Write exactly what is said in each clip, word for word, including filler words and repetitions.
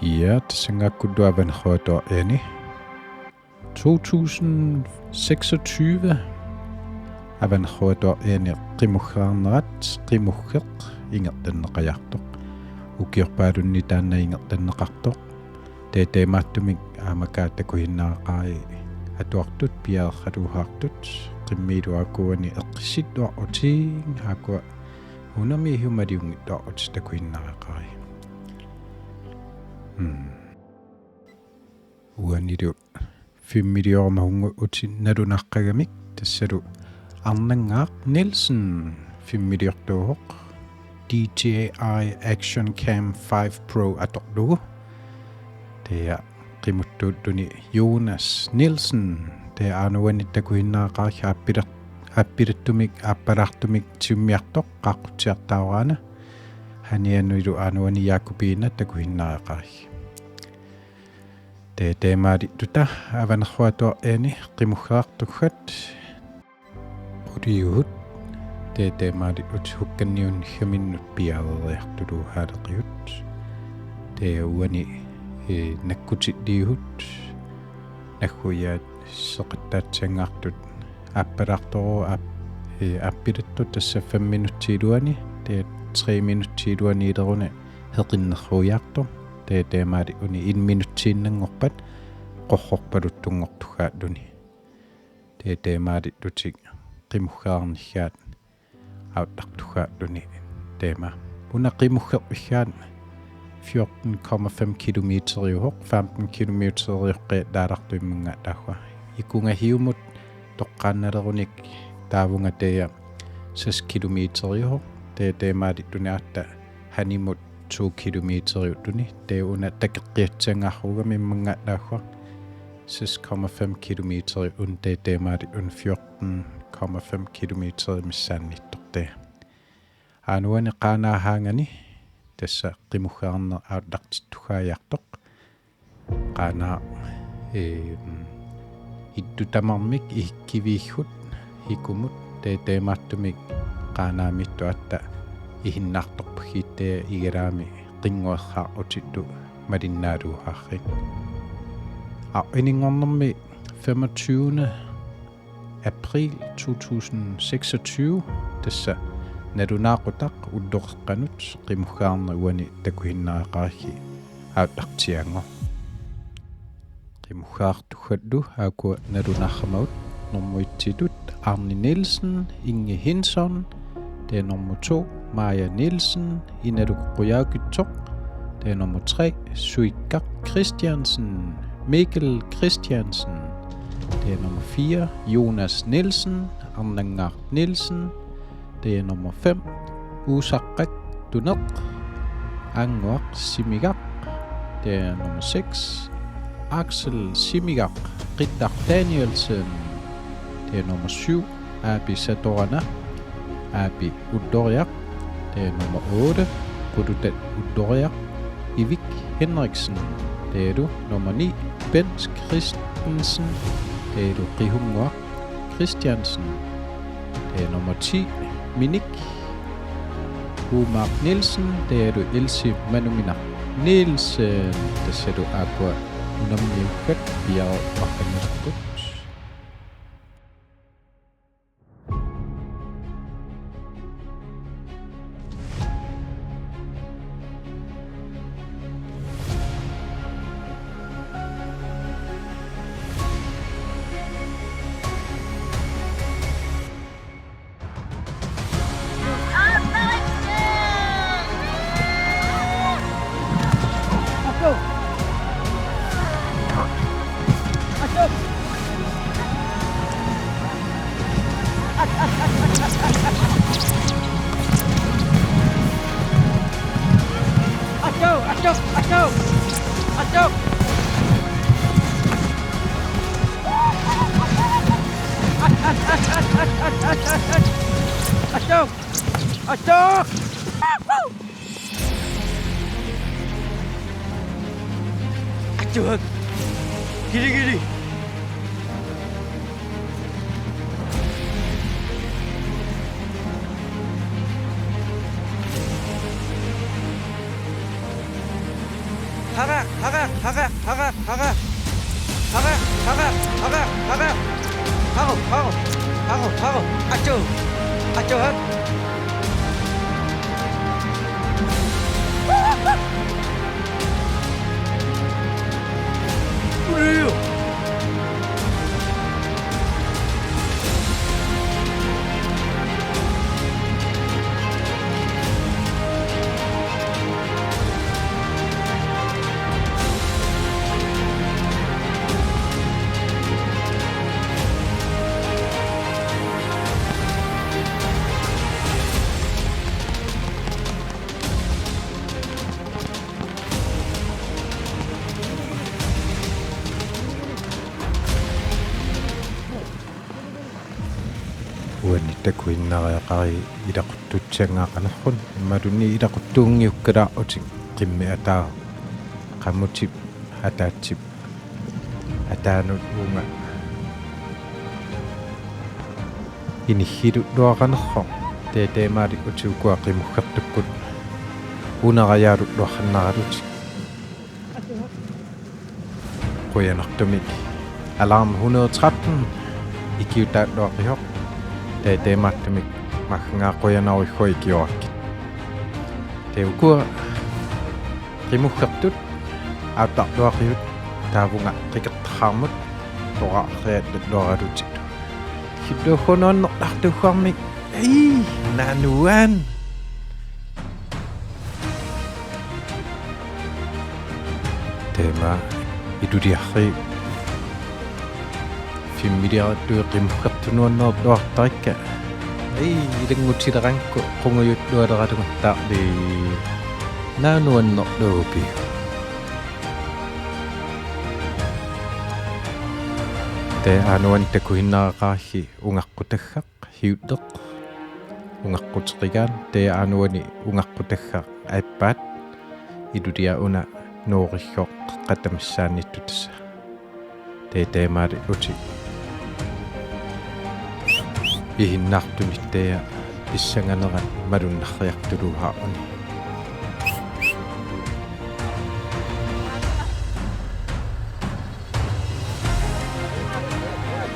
Ja, tassanngaakkullu Avanersuartuarani to tusind seksogtyve. Avanersuartuarani qimuggaarnerat qimuggeq ingerlanneqajaartoq. Ukiorpaalunni taanna ingerlanneqartoq. Taava taamaattumik aamma takusinnaareqarai atuartut piareersaluusaartut, qimmiilu aakuani eqqissittuarutsigu aakkua unami ihumaluunngittuarutsigu takusinnaareqarai. Hmm. Uanilu filmiliorama hungu uti nalunaaqqagamik tassalu Arnanngaaq Nielsen filmiliortuuvoq D J I Action Cam five Pro atorlugu. Taava qimuttuulluni Jonas Nielsen, taava aana uani takusinnaareqarsi aappiler-, aappilattumik aappalaartumik timmiartoq qaaqqutsiartaaraana. Hanianilu aana uani Jakobine takusinnaareqarsi. Taava taamaalilluta Avanersuartuarani qimuggaartuggat quliuhut. Taava taamaalillutik hukkanniunnikkaminnut piareeriartuluusaaleqigut. Taava uani, ee, nakkutilliuhut nagguiaat seqattaatsangaartut aappalaartorujuit aap-, ee, aappilattut tassa fem minutsit iluanni, taava tre minutsit iluanni ileruni seqinnersuiaartoq. Taava taamaalilluni en minutsiinnanngorpat qorsorpaluttunngortussalluni. Taava taamaalillutik qimuggaarniaat auttartussalluni taama. Una qimuggerpiaat fjorten komma fem kilometeriuvoq, femten kilometeriuvoq qiallaalartuimmannga taakku. Ikunga hiumut toqqaannalerunik taavunga taava seks kilometeriuvoq, taava taamaalilluni aatsaat hanimut to kilometeriulluni, taava una takeqqiatsangaarugami immannga taakku seks komma fem kilometeriulluni, taava taamaalilluni fjorten komma fem kilometer missaanniittoq taava. Aana uani Qaanaap haangani tassa qimuggaarneq auttartittussaajartoq. Qaanaap, eem, ittut tamarmik isikkiviugut hikumut, taava taamaattumik Qaanaamiittut aatsaat isinnaartorpassuit taava igalaami qinnguersaarutillu malinnaaluusaarput. Aa, ininngornermi femogtyvende april to tusind seksogtyve, tassa nalunaaqutaq ulloqeqqanut qimuggaarneq uani takusinnaareqarsi auttartiaanngoq. Qimuggaartuggallu aakkua nalunaarsimavut: nummer et-itut Arne Nielsen, Inge Hinson, taava nummer to Maja Nielsen, Inaluk Qujaukitsoq, taava nummer tre Suikkaq Christiansen, Mikkel Christiansen, taava nummer fire Jonas Nielsen, Arnanngaaq Nielsen, taava nummer fem Uusaqqaq Tuneq, Annguaq Simigaq, taava nummer seks Aksel Simigaq, Qittaq Danielsen, taava nummer syv Aapi Satorana, Aapi Ulloriaq, taava nummer otte Qulutat Ulloriaq, Ivik Henriksen, taavalu nummer ni Bent Christensen, taavalu Qihunnguaq Christiansen, taava nummer ti Minik Uumaaq Nielsen, taavalu Elsie Manuminaq Nielsen, tassalu aakkua unammiukkat piareerpassuit. Atuak! Kili, kili! Hara, hara, hara, hara, hara. Hara, hara, hara, hara. Haro, haro, haro, haro. Achoo, achoo, haro. Uliu. Uani takuinnariaqarigit ilaquttussanngaaqanerput, imaluunniit ilaquttuunngiukkalaarutit, qimmit ataat, qamutip ataatsip ataanut uunga inissiilluaqanersoq. Taava taamaalillutit ukua qimuggertukkut unereerlulluarsinnaralutit. Qujanartumik alarm hundrede tretten ikiuutaalluaqisoq. Taava taamaattumik maannga qujanarujussuaq ikiorakkit. Taava ukua qimuggertut aattarluaqigit taavunga qikertarsimammata toqqaannarluaralutit. Siulliulluni nuannertartuugamik. Ii, nanuan. Taama iluliarsi filmiliaratut qimuggertut nuannerluartarikka. Ii, ilanngutileraangakku qungujullualeraluartarli. Nanuannerluupi. Taava aana uani takuinnariaqarigit ungaqqutassaq, siulleq ungaqquteqqigaat, taava aana uani ungaqqutassaq aappaat, iluliaa una nuurissoq qeqqata missaanniittut tassa. Taava taamaalillutit ihinnartunik taava pissanganerat malunnarsiartuluugaluaruni.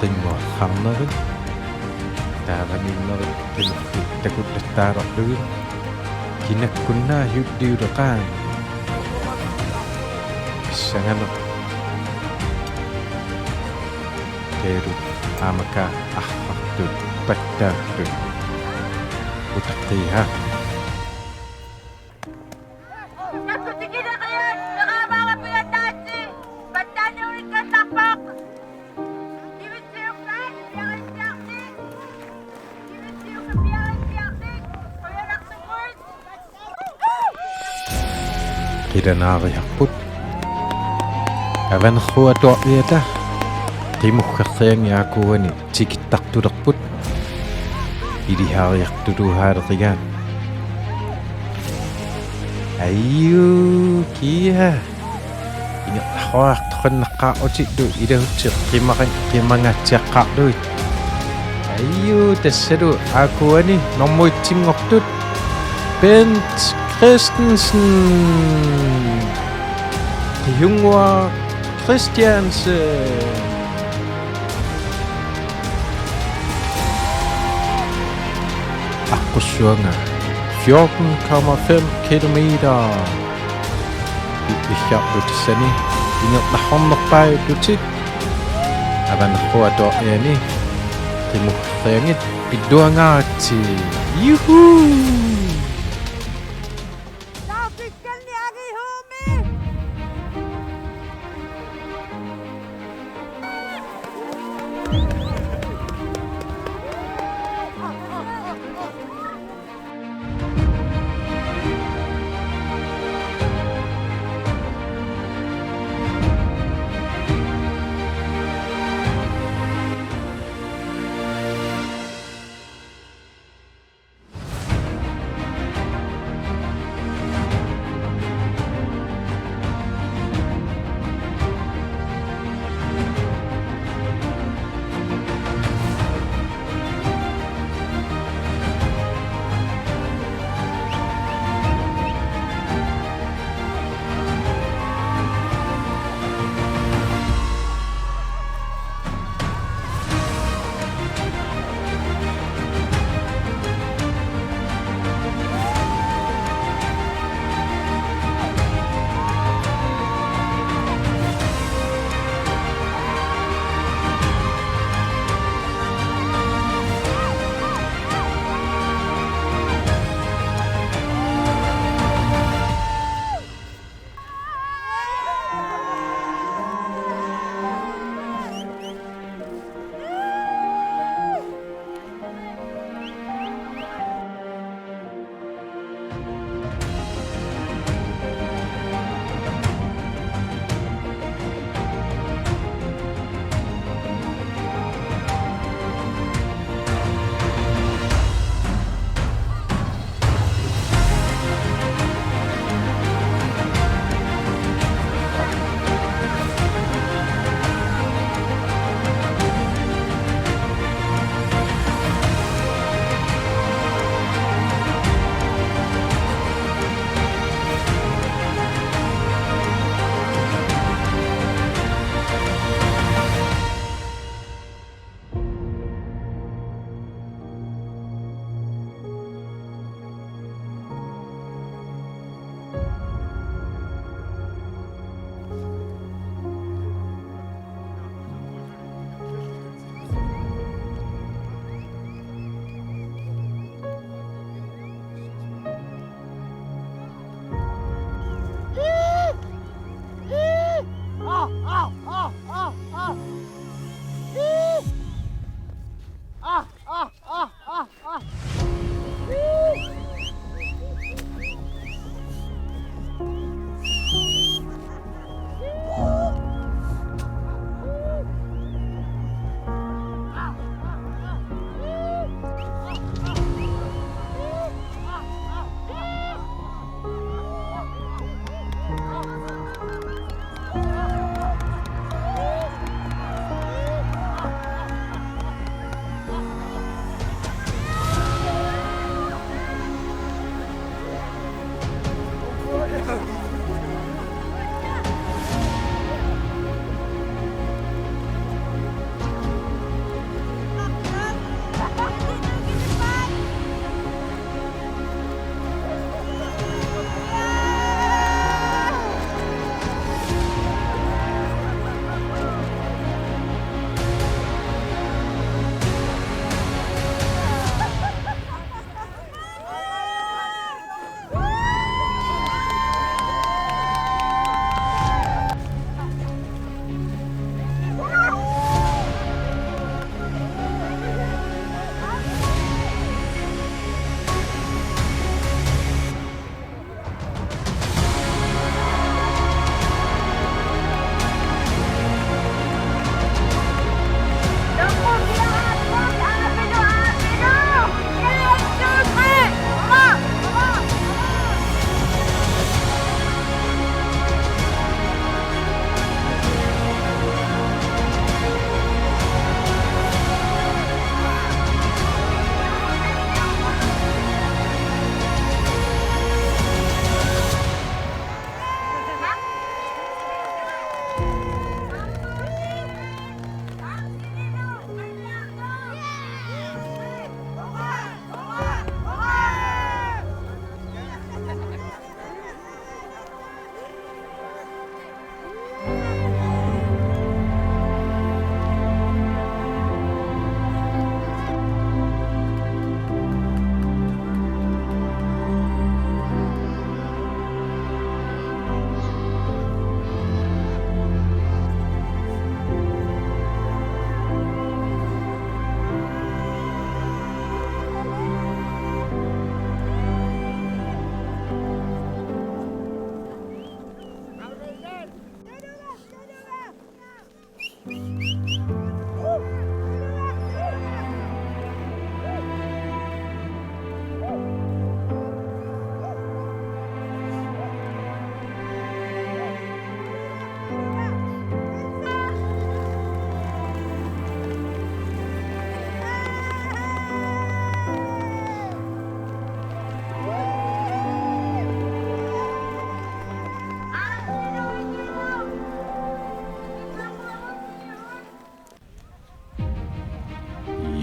Qinnguaqqarnerit, taavaniinnerit qimussut takullattaalerlugit. Kinakkunnaasiulliuleqaat. Pissanganeq. Taavalu aamma arrartut pattaattut utaqqiigaat. Qilanaariarput. Avanersuaq atuarfiata qimuggersianngilaq aakuani tikittartulerput. Ilisariartuluugaluartigaat. Ajuu, kia. Ingerlaartoqannaqqaarutitut ilaatsit qimanga-, qimangaatsiaqqaarlugit. Ajuu, tassalu aakuani normu et-inngortut Bent Christensen. Qiunnguaq Christiansen. Aqqussuanga fjorten komma fem kilometer. Ilisarlutit tassani ingerlaarnerpaajullutit. Avanersuaq atuarfiani qimuggersianngilaq pilluangaaratsigit. Juhu!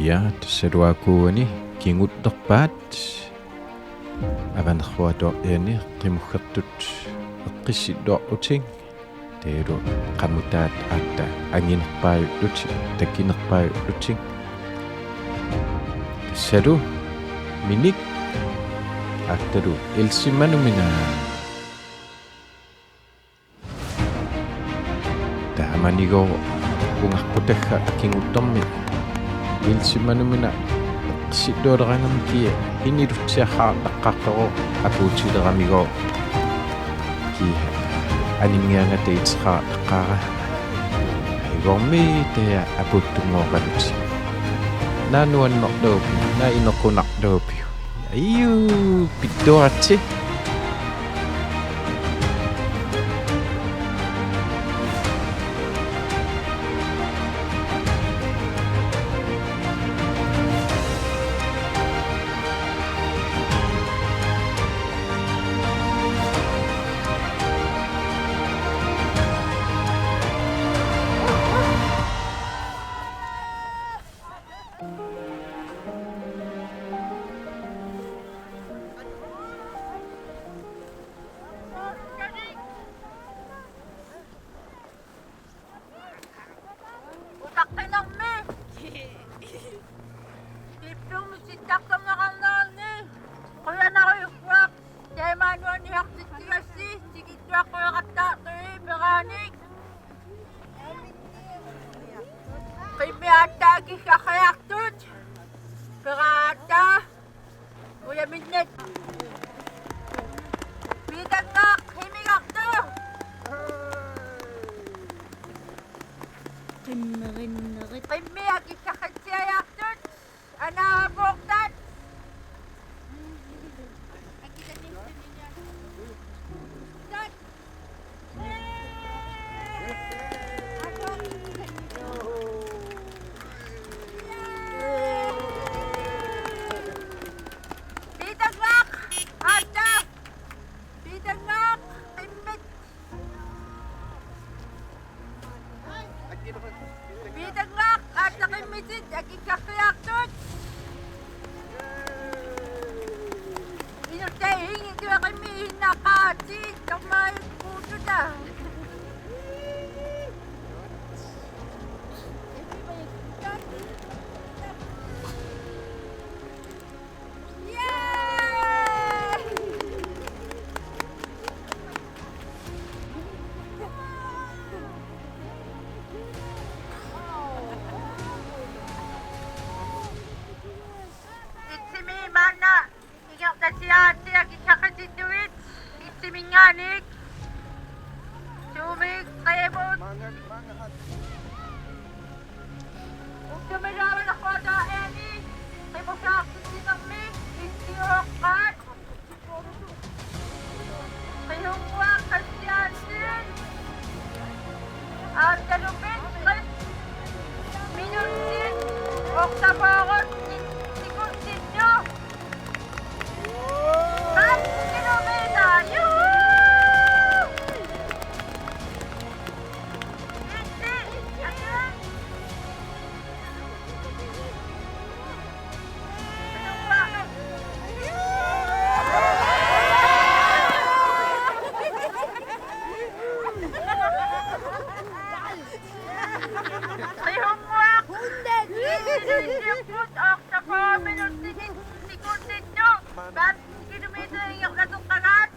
Ja, tassalu aakuani kingullerpaat Avanersuaq atuarfiani qimuggertut eqqissilluarlutik. Taavalu qamutaat aatsaat anginerpaajullutik, takinerpaajullutik. Tassalu Minik aatsaat Else Manumina. Taamanikkut ungarputagga kingullermi Else Manumina eqqissillualeranngikkii hinilutsiaqqaartaqqaartoq apuutileramigooq. Kiisa aningiangata iteqaaqaara. Igormi taja apuuttunngooqalutik. Naa nuannerluupiuk, naa inequnarluupiuk. Ajuu, pittuaratsi. Utaqqinermi. Tippiummi sittartorneqarnerani. Qujanarujussuaq. Taamaannuaniartitsigassi tikittuaqqeqattaartui peraanik. Qimmiaattaa kissaqqiartut. Peraata. Ujaminnik. Piitannaq himigartu. Qimmerinnerit. Qimmia kissaqqitsiajartut. Anaapuortat. Tat. Piitanngaaq aallaqqimmitit akikkakkiartut. Minuttai ingi tueqimmi innaqaati tormaajukkuututa. Itsimi maanna ingerlatiaatsi akikkaqatinnut itsiminngaanniit. Tuumik, qimut. Uktumilaavanaqquata eani qimusaartitsinermi issiuoqqaat. Qihummuaq Kristiansen. Aatsalumit tres minutsit otteogfyrre sekundinut. Fem kilometer. Juhu! Qihummuaq. Sekundit. Sekundit. Fem kilometer ingerlateqqagaat.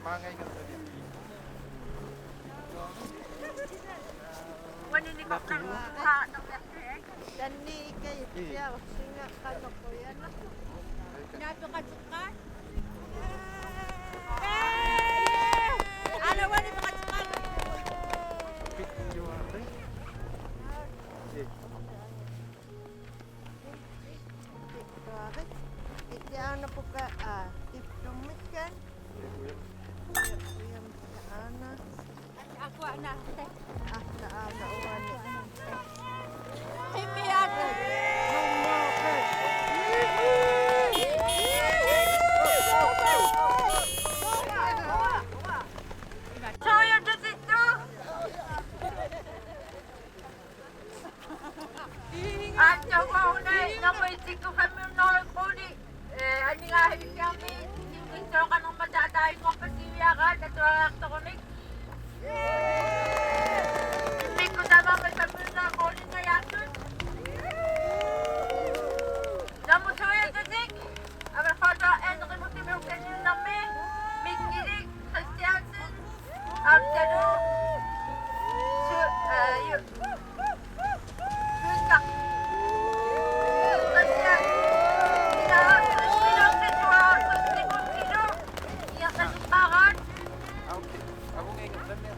Uani nikoqqaartarnermiartuik. Tanni ikaitsiarsinga qanoq uianarpoq. Naapeqateqqaat. Ala uani peqateqqaat. Tuarit. Itti aana puka, aa, iptummikkan. Uiam, uiam, aana. Aku aana. Akka aana uani. Qimmiat. Soyutusittu. Aatsaat una nummer et-ikkut femhundrede kroner. Eh, aningaasakkut siumisooqanermata ataasinnguarpasiuiaraat atuariartorumik. Immikkut tamarmik femhundrede kroner najaartut. Nummer to-iutisik. Amerfata Henrik Mutimuk Danielnermi, Mikkilik Christiansen, Abdelu, Su-, eh, Ju-, Juuskaq. Christian. Ina, Christian, Christian, Christian, Christian. Ia, Christian. Ah, okay. Abung ingat dan dia.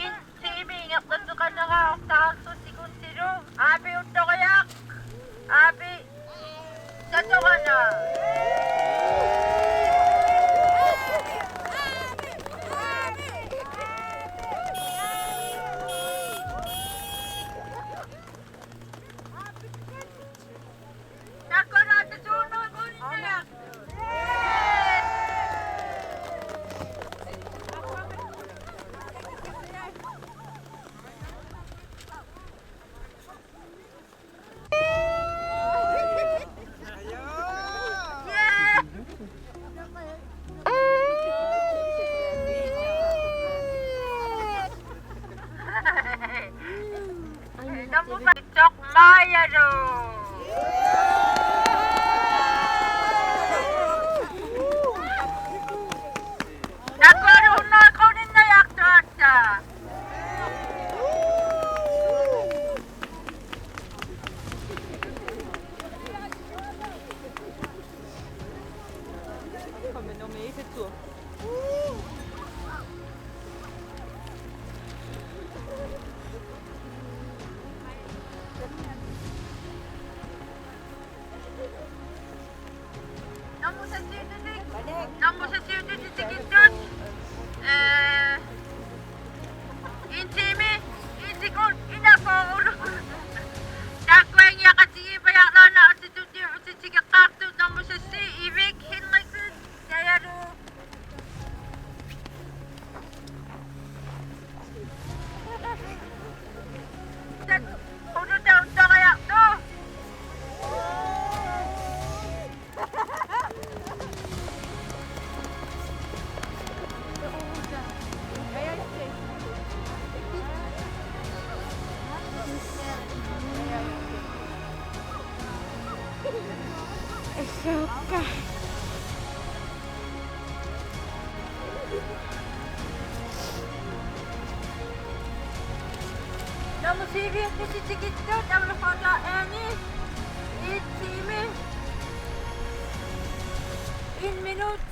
Inti ingerlatseqanera otteoghalvtreds sekundilu. Aapi Uttoriaq. Aapi. Nammu paatsoq Maajalu. Takualu hunnorujunngiartuatta. Kom med nummer et-tur. Nummer seksogtyve. Nummer seksogtyve tikittut. Øh, en time, en sekund, enogfyrre. Takualu ikiorartigivajaarluarna utsitut utsitsikkeqqaartut nummer seks, Ivik Henriksen. Takualu. Tat, qulutauttariartu. Assuukka. Nummer syv, tikittut, nummer otte, Annie. En time. En minut.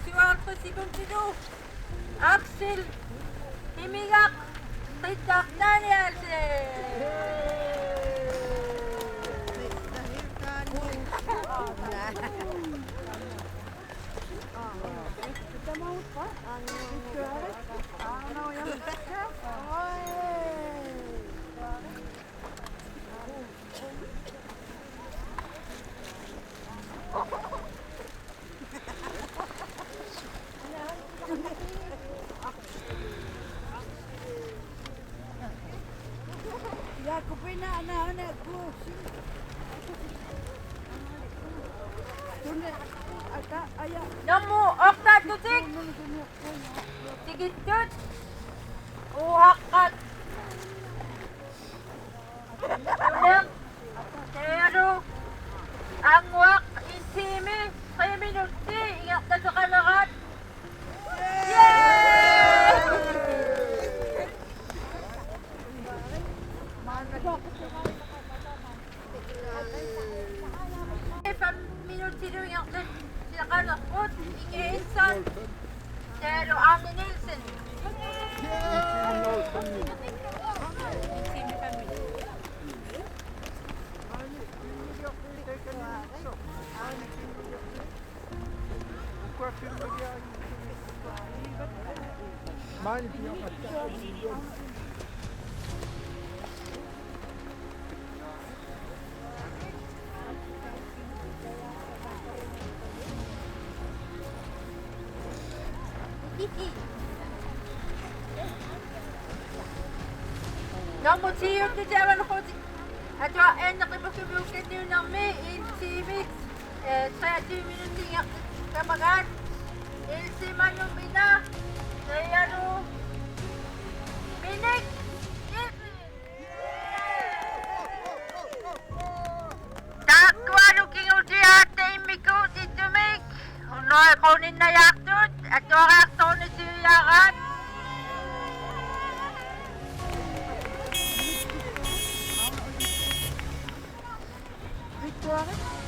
Syvoghalvtreds sekunder. Aksel Himigaq, Qitaq Danielsen. Jakobina, ana, ana, ku. Tune, aka, aja. Nummer otteogtyve. Tikittut. Uaqqat. Takualu. Annguaq, en time, tre minutter, ingerlateqalerat. Yay! Fem minutter, ingerlateqalerat. Inge Hansen. Takualu Arne Nielsen. Nummer ti, Java Nakoti. Atuarneq ipassumiukkanniunnermi en time, øh, treogtyve minutter ingerlateqalerat. Else Manumina, Rianu, Minik, Nielsen. Takualu kingulliaatta immikkut ittumik. Unnuiqquninnajaartut, atuariartornisiujaaraat. Victoire.